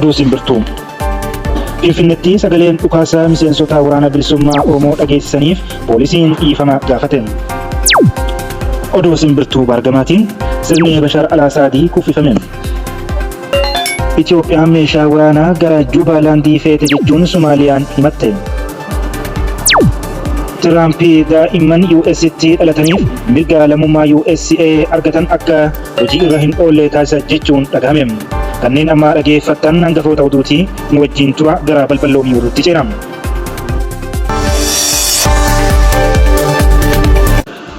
Oduu Simbirtuu. Finfinnetti sagaleen dhukaasa miseensota Waraana Bilisummaa Oromoo dhageessisaniif poolisiin dhiifama gaafate. Oduu Simbirtuu Baargamaatiin sirni Bashar al-Asaadii kuffifame. Itoophiyaan meeshaa waraanaa gara Juubaalaandii feete jechuun Somaaliyaan himatte. Tiraamp daa'imman US'tti dhalataniif mirga lammummaa USA argatan akka hojii irra hin oolle taasisa jechuun dhagahame. Kanneen amma dhageeffattan hangafoota oduuti, nu wajjin tura gara balballoomii oduutti ceena.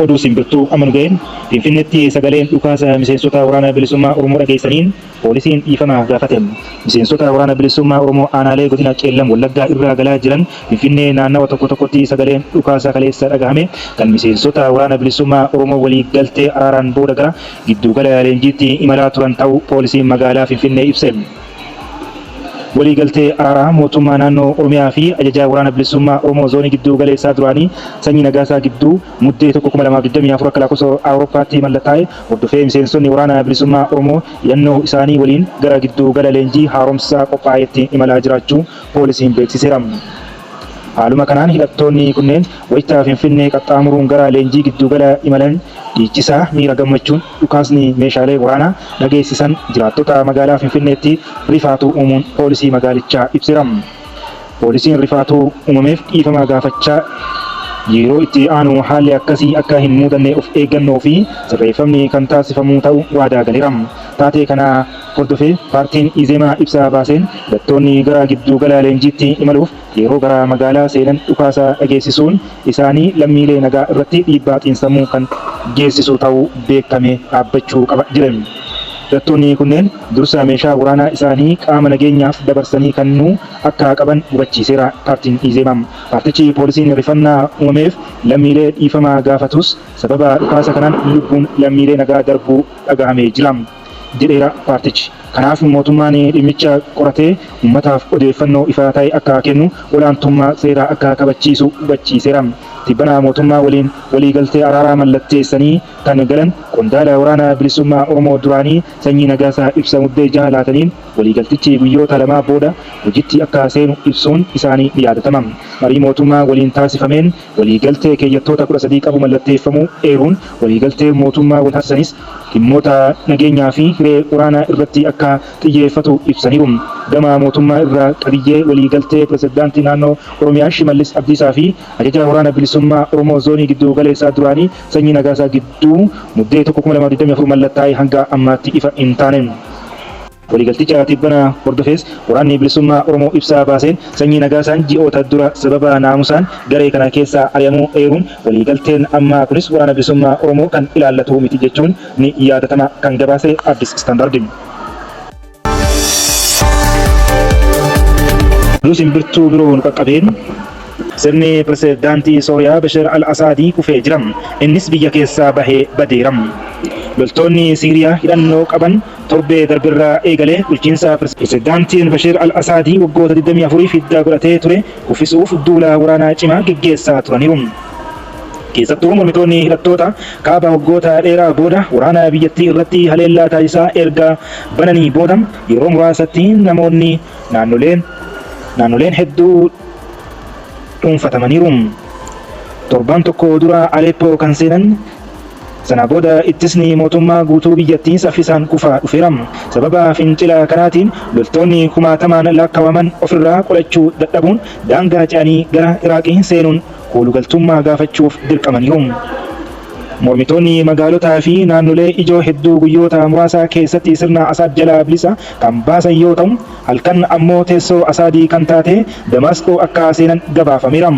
Oduu simbirtuu amma nu ga'een Finfinneetti sagaleen dhukaasa miseensota Waraana Bilisummaa Oromoo dhageessaniin Poolisiin dhiifama gaafate. Miseensota Waraana Bilisummaa Oromoo aanaalee godina Qeellam Wallaggaa irraa galaa jiran Finfinnee naannawa tokko tokkotti sagaleen dhukaasa kaleessa dhagahame kan miseensota Waraana Bilisummaa Oromoo walii galtee araaraan booda gara gidduu gala leenjiitti imalaa turan ta'uu Poolisiin magaalaa Finfinnee ibse. Walii galtee araaraa mootummaa naannoo Oromiyaa fi ajajaa Waraana Bilisummaa Oromoo zoonii gidduu galeessaa duraanii Sanyii Nagaasaa gidduu Muddee 1, 2024 akka lakkoofsa Awurooppaatti mallattaa'e hordofee miseensonni Waraana Bilisummaa Oromoo hidhannoo isaanii waliin gara gidduu gala leenjii haaromsaa qophaa'eetti imalaa jiraachuu poolisiin beeksiseera. Haaluma kanaan hidhattoonni kunneen wayita Finfinnee qaxxaamuruun gara leenjii gidduu gala imalan dhiichisaa miira gammachuun dhukaasni meeshaalee waraanaa dhageessisan jiraattota magaalaa Finfinneetti rifaatuu uumuun poolisii magaalichaa ibseera. Poolisiin rifaatuu uumameef dhiifama gaafachaa yeroo itti aanu haalli akkasii akka hin muudanne of eeggannoo fi sirreeffamni kan taasifamu ta'u waadaa galeera. Taatee kana hordofee paartiin Izemaa ibsa baaseen hidhattoonni gara gidduu gala leenjiitti imaluuf yeroo gara magaalaa seenan dhukaasa dhageessisuun isaanii lammiilee nagaa irratti dhiibbaa xiinsammuu kan geessisu ta'uu beekamee dhaabbachuu qaba jedhe. Hidhattoonni kunneen dursa meeshaa waraanaa isaanii qaama nageenyaaf dabarsanii kannuu akka qaban hubachiiseera paartiin Izeema. Paartichi poolisiin rifannaa uumameef lammiilee dhiifama gaafatus sababa dhukaasa kanaan lubbuun lammiilee nagaa darbuu dhagahamee jira jedheera paartichi. Kanaaf mootummaan dhimmicha qoratee ummataaf odeeffannoo ifa ta'e akka kennu, olaantummaa seeraa akka kabachiisu hubachiiseera. Tibbana mootummaa waliin waliigaltee araaraa mallatteessanii kan galan qondaala Waraana Bilisummaa Oromoo duraanii Sanyii Nagaasaa ibsa Muddee 6 laataniin waliigaltichi guyyoota lamaa booda hojitti akka seenu ibsuun isaanii ni yaadatama. Marii mootummaa waliin taasifameen waliigaltee keeyyattoota 13 qabu mallatteeffamuu eeruun, waliigalteen mootummaa waliin taasisanis dhimmoota nageenyaa fi hiree waraanaa irratti akka xiyyeeffatu ibsaniiru. Gama mootummaa irraa qabiyyee waliigaltee Pirezidaantii Naannoo Oromiyaa Shimallis Abdiisaa fi Ajajaa Waraana Bilisummaa Oromoo Zoonii Gidduu Galeessaa duraanii Sanyii Nagaasaa gidduu Muddee 1, 2024 mallattaa'e hanga ammaatti ifa hin taane. Waliigalticha tibbana hordofees Waraanni Bilisummaa Oromoo ibsa baaseen Sanyii Nagaasaan ji'oota dura sababa naamusaan garee kana keessaa ari'amuu eeruun waliigalteen ammaa kunis Waraana Bilisummaa Oromoo kan ilaallatu miti jechuun ni yaadatama. Kan gabaase Addis Standard. Oduu simbirtuu biroo nu qaqqabeen sirni pirezidaantii Sooriyaa Bashar al-Asaadii kufee jira. Innis biyya keessaa bahee badeera. Loltoonni Siiriyaa hidhannoo qaban torbee darberraa eegalee bulchiinsa pirezidaantiin Bashir al-Asaadii waggoota 24f hidda godhatee ture kuffisuuf duula waraanaa cimaa geggeessaa turaniiru. Keessattuu mormitoonni hidhattoota kaaba waggoota dheeraa booda waraana biyyattii irratti haleellaa taasisaa erga bananii booda yeroo muraasatti namoonni naannoleen naannoleen hedduu dhuunfatamaniiru. Torban tokko dura Aleppoo kan seenan Sana booda ittisni mootummaa guutuu biyyattii saffisaan kufaa dhufeera. Sababa fincila kanaatiin loltoonni kumaatamaan laakkawaman ofirraa qolachuu dadhabuun daangaa ce'anii gara Iraaqi seenuun koolugaltummaa gaafachuuf dirqamaniiru. Mormitoonni magaalotaa fi naannolee ijoo hedduu guyyoota muraasa keessatti sirna Asaad jalaa bilisa kan baasan yoo ta'u, halkan ammoo teessoo Asaadi kan taate Damaasqoo akka seenan gabaafameera.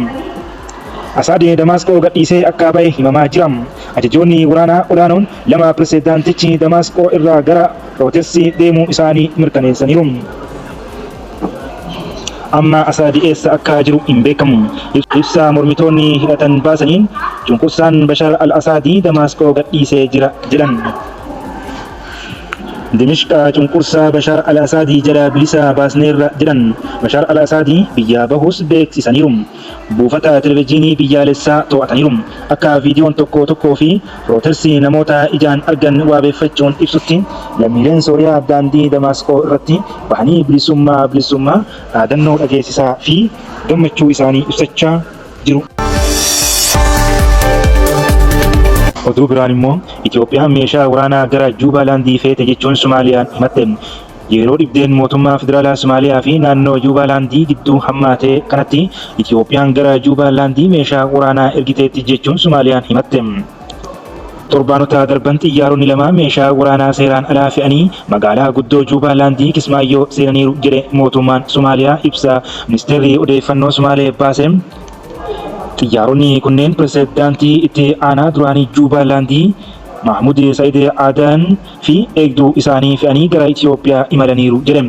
Asaad Damaasqoo gadhiisee akka ba'e himamaa jira. Ajajoonni waraanaa olaanoon lama pirezidaantichi Damaasqoo irraa gara Rootersi deemuu isaanii mirkaneessaniiru. Amma Asaad eessa akka jiru hin beekamu. Ibsa mormitoonni hidhatan baasaniin cunqursaan Bashar al-Asaadi Damaasqoo gadhiisee jira jedhan. Dimishqaa cunqursaa Bashaar al-Asaadii jalaa bilisa baasneerra jedhan. Bashaar al-Asaadii biyyaa bahuus beeksisaniiru. Buufata televijiinii biyyaalessaa to'ataniiru. Akka viidiyoon tokko tokkoo fi Rootersi namoota ijaan argan waabeeffachuun ibsutti, lammiileen Sooriyaa daandii Damaasqoo irratti bahanii bilisummaa bilisummaa dhaadannoo dhageessisaa fi gammachuu isaanii ibsachaa jiru. Oduu biraan immoo Itoophiyaan meeshaa waraanaa gara Juubaalaandii feete jechuun Sumaaliyaan himatte. Yeroo dhibdeen mootummaa federaalaa Somaaliyaa fi naannoo Juubaalaandii gidduu hammaate kanatti Itoophiyaan gara Juubaalaandii meeshaa waraanaa ergiteetti jechuun Sumaaliyaan himatte. Torbaanota darban xiyyaaronni lama meeshaa waraanaa seeraan alaa fe'anii magaalaa guddoo Juubaalaandii Kismaayyoo seenaniiru jedhe mootummaan Somaaliyaa ibsa ministeerri odeeffannoo Somaalee baase. Xiyyaaronni kunneen pirezidaantii itti aanaa duraanii Juubaalaandii Mahmud Sa'id Adan fi eegduu isaanii fe'anii gara Itoophiyaa imalaniiru jedhe.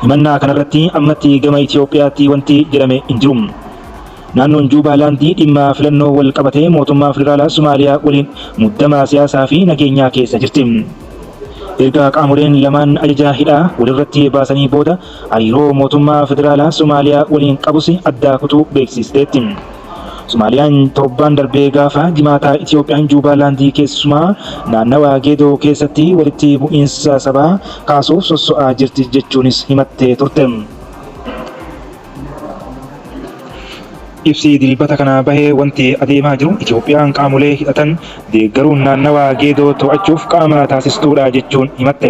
Himannaa kanarratti ammatti gama Itoophiyaatti wanti jedhame hin jiru. Naannoon Juubaalaandii dhimma filannoo wal qabatee mootummaa federaalaa Somaaliyaa waliin muddama siyaasaa fi nageenyaa keessa jirti. Erga qaamoleen lamaan ajaja hidhaa walirratti baasanii booda hariiroo mootummaa federaalaa Somaaliyaa waliin qabus adda kutuu beeksisteetti. Somaaliyaan torbaan darbee gaafa Jimaataa Itoophiyaan Juubaalaandii keessumaa naannawa Geedoo keessatti walitti bu'iinsa sabaa kaasuuf sosso'aa jirti jechuunis himattee turte. Ibsi Dilbata kana bahe wanti adeemaa jiru Itoophiyaan qaamolee hidhatan deeggaruun naannawa Geedoo to'achuuf qaama taasistuudha jechuun himatte.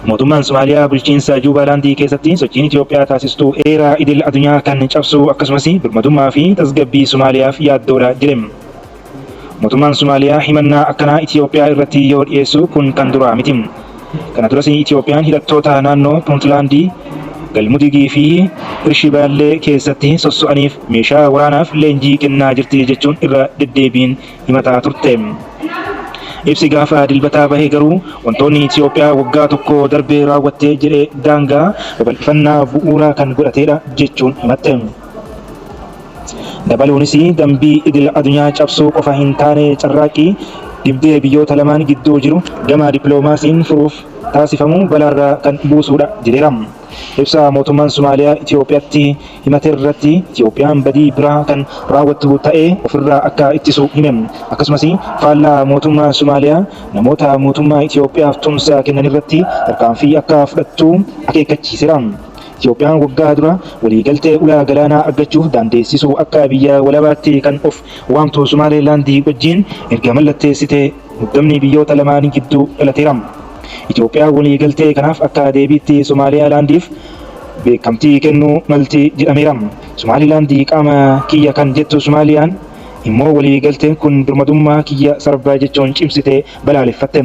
Mootummaan Somaaliyaa bulchiinsa Juubaalaandii keessatti sochiin Itoophiyaa taasistu heera idil adunyaa kan cabsu akkasumas birmadummaa fi tasgabbii Somaaliyaaf yaaddoodha jedhe. Mootummaan Somaaliyaa himannaa akkanaa Itoophiyaa irratti yoo dhiyeessu kun kan duraa miti. Kana duras Itoophiyaan hidhattoota naannoo Puuntlaandii, Galmudigii fi Hirshabellee keessatti sosso'aniif meeshaa waraanaaf leenjii kennaa jirti jechuun irra deddeebiin himataa turte. Ibsi gaafa Dilbataa bahe garuu wantoonni Itoophiyaa waggaa tokko darbee raawwatte jedhe daangaa babal'ifannaa bu'uura kan godhateedha jechuun himatte. Dabaluunis dambii idil adunyaa cabsuu qofa hin taane carraaqqii dhibdee biyyoota lamaan gidduu jiru gama dippiloomaasiin furuuf taasifamu balaarra kan buusuudha jedheera. Ibsa mootummaan Somaaliyaa Itoophiyaatti himaterratti Itoophiyaan badii biraa kan raawwattu ta'ee ofirraa akka ittisu hime. Akkasumas faallaa mootummaa Somaaliyaa namoota mootummaa Itoophiyaaf tumsa kennanirratti tarkaanfii akka fudhattu akeekkachiiseera. Itoophiyaan waggaa dura waliigaltee ulaa galaanaa argachuuf daandeessisuu akka biyya walabaatti kan of waamtu Somaalilaandii wajjin erga mallatteessitee muddamni biyyoota lamaanii gidduu dhalateera. Itoophiyaan waliigaltee kanaaf akka deebiitti Somaalilaandiif beekamtii kennuu malti jedhameera. Somaalilaandii qaama kiyya kan jettu Somaaliyaan immoo waliigalteen kun birmadummaa kiyya sarba jechuun cimsitee balaaleffatte.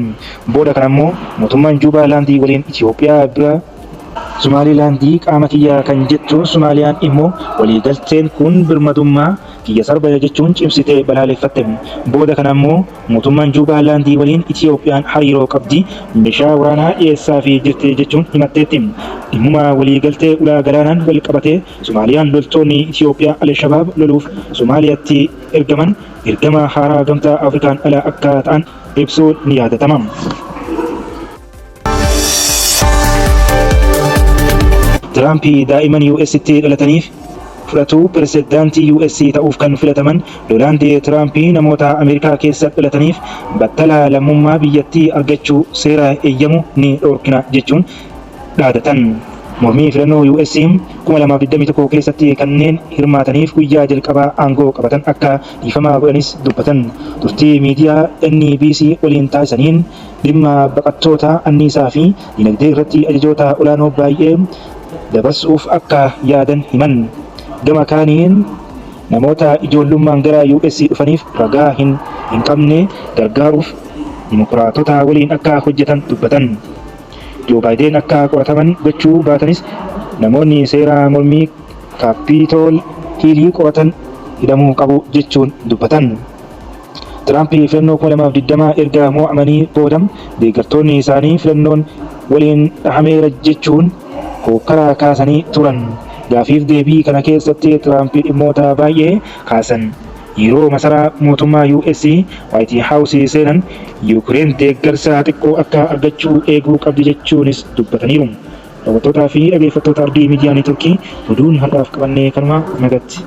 Booda kanammoo mootummaan Juubaalaandii waliin Itoophiyaa bira Somaalilaandii qaama kiyya kan jettu Somaaliyaan immoo waliigalteen kun birmadummaa kiyya sarba jechuun cimsitee balaaleffatte. Booda kanammoo mootummaan Juubaalaandii waliin Itoophiyaan hariiroo qabdi meeshaa waraanaa dhiyeessaafii jirti jechuun himatteetti. Dhimmuma waliigaltee ulaa galaanaan wal qabatee Somaaliyaan loltoonni Itoophiyaa Al-Shabaab loluuf Somaaliyaatti ergaman ergama haaraa Gamtaa Afrikaan ala akka ta'an ibsuun ni yaadatama. Tiraamp daa'imman US'tti dhalataniif fudhatu. Pirezidaantii US ta'uuf kan filataman Doonaald Tiraamp namoota Ameerikaa keessa dhalataniif battala lammummaa biyyattii argachuu seera eeyyamu ni dhorkina jechuun dhaadatan. Mormii filannoo US 2021 keessatti kanneen hirmaataniif guyyaa jalqabaa aangoo qabatan akka dhiifama godhanis dubbatan. Turtii miidiyaa NBC waliin taasisaniin dhimma baqattoota, anniisaa fi dinagdee irratti ajajoota olaanoo baay'ee dabarsuuf akka yaadan himan. Gama kaaniin namoota ijoollummaan gara US dhufaniif ragaa hin hin qabne gargaaruuf Dimokiraatota waliin akka hojjetan dubbatan. Joo Baayideen akka qorataman gochuu baatanis namoonni seera mormii Kaappiitool Hiilii qoratan hidhamuu qabu jechuun dubbatan. Tiraamp filannoo 2020 erga mo'amanii booda deeggartoonni isaanii filannoon waliin dhahameera jechuun hookkara kaasanii turan. Gaafiif deebii kana keessatti Tiraamp dhimmoota baay'ee kaasan. yeroo masaraa mootummaa US White House seenan Yuukireen deeggarsa xiqqoo akka argachuu eeguu qabdi jechuunis dubbataniiru. Daawwattootaa fi dhaggeeffattoota Ardii Miidiyaa Neetworkii, oduun har'aaf qabannee kanuma, nagatti.